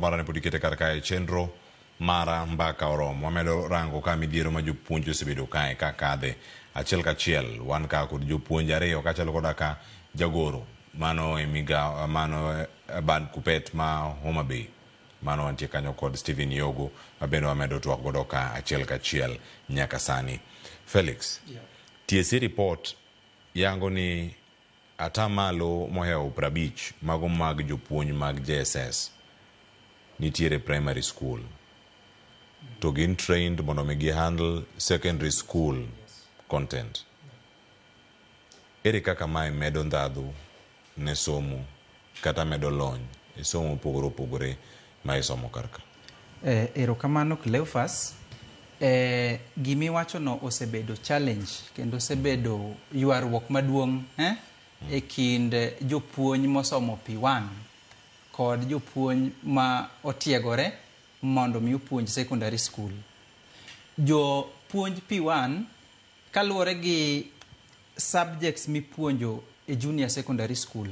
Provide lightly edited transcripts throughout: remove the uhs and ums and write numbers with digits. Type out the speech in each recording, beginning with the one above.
Mara ne pod ikete kar kae chenro mara Mbaka Oromo. Wamedo rango ka midhiero ma jopuonj osebedo kae ka kadhe achiel kachiel. Wan ka kod jopuonj ariyo kaachiel koda ka jagoro mano e migawo mano e bad Kuppet ma Homa Bay. Mano wantie kanyo kod Stephen Yogo ma bende wamedo twak godo ka achiel kachiel nyaka sani. Felix, TSC report yango ni atamalo mohewo 50 mago mag jopuonj mag JSS nitiere primary school to gin trained mondo mi gi handle secondary school content. Ere kaka mae medo ndhadhu ne somo kata medo lony e somo mopogore opogore ma isomo kar ka? Erokamano Cleophas. Gimiwachono osebedo challenge kendo osebedo ywaruok maduong' e kind jopuonj mosomo P1 kod jopuonj ma otiegore mondo mi opuonj secondary school. Jopuonj P1 kaluwore gi subjects mipuonjo e junior secondary school.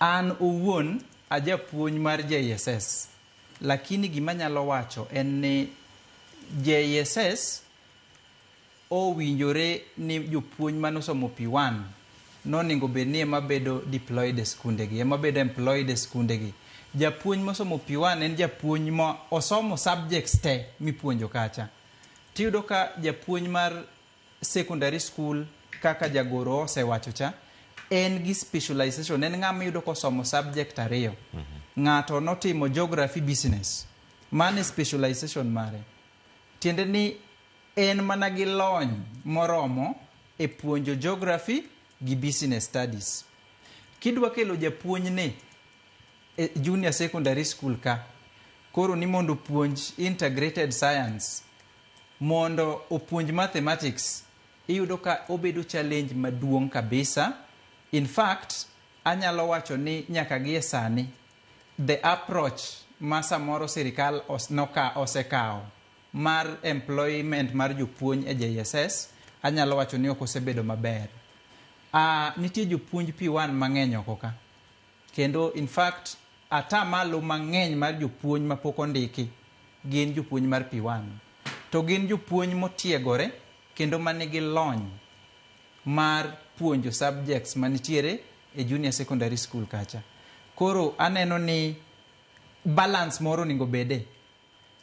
An owuon ajapuonj mar JSS, lakini gima anyalo wacho en ni JSS owinjore ni jopuonj manosomo P1 nonego bed ni ema bedo deployed e skundegi, ema bedo employed e skundegi. Japuonj mosomo P1 en japuonj ma osomo subjects te mipuonjo kacha. Tiyudo ka japuonj mar secondary school kaka jagoro osewacho cha, en gi specialization, en ng'ama iyudo kosomo subject ariyo. Ng'ato notimo geography business, mano e specialization mare. Tiende ni en mana gi lony moromo e puonjo geography gi business studies. Kidwa kelo japuonj ni e junior secondary school ka, koro ni mondo opuonj integrated science, mondo opuonj mathematics, iyudo ka obedo challenge maduong' kabisa. In fact, anyalo wacho ni nyaka gie sani, the approach ma samoro sirikal osekawo mar employment mar jopuonj e JSS, anyalo wacho ni ok osebedo maber. Nitie jopuonj P1 mang'eny oko ka. Kendo in fact, atamalo mang'eny mar jopuonj mapok ondiki gin jopuonj mar P1. To gin jopuonj motiegore kendo manigi lony mar puonjo subjects manitiere e junior secondary school kacha. Koro aneno ni balance moro onego bede.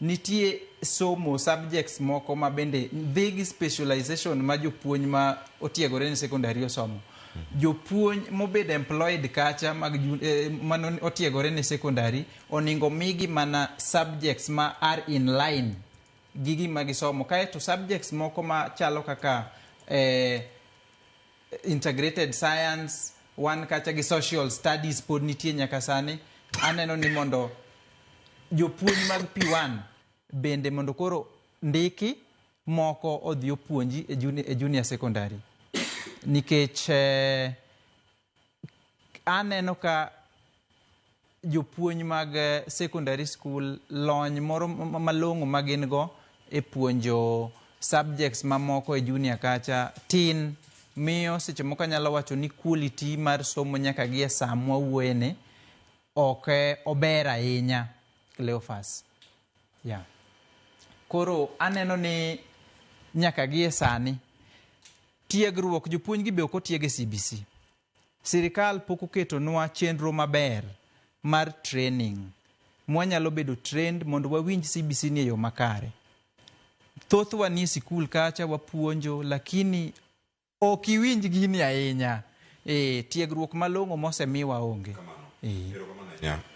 Nitie somo subjects moko ma bende dhi gi specialization ma jopuonj ma otiegore ni secondary osomo. Jopuonj mobedo employed kacha mag mano otiegore ni secondary onego migi mana subjects ma are in line gi gima gisomo. Kaeto subjects moko ma chalo kaka integrated science, wan kacha gi social studies pod nitie nyaka sani. Aneno ni mondo jopuonj mag P1 bende mondo koro ndiki moko odhi opuonji e junior secondary. Nikech aneno ka jopuonj mag secondary school lony moro malong'o ma gin go e puonjo subjects mamoko e junior kacha tin miyo seche moko anyalo wacho ni quality mar somo nyaka gi e sa mwawuoye ni ok ober ahinya Cleophas. Yeah. Koro aneno ni nyaka gi e sani tiegruok jopuonj gi be ok otieg e CBC. Sirikal pok oketonwa chenro maber mar training mwanyalo bedo trained mondo wawinj CBC ni e yo makare. Thothwa nie sikul kacha wapuonjo lakini ok iwinj gini ahinya. E, tiegruok malong'o mosemiwa onge. E. Yeah.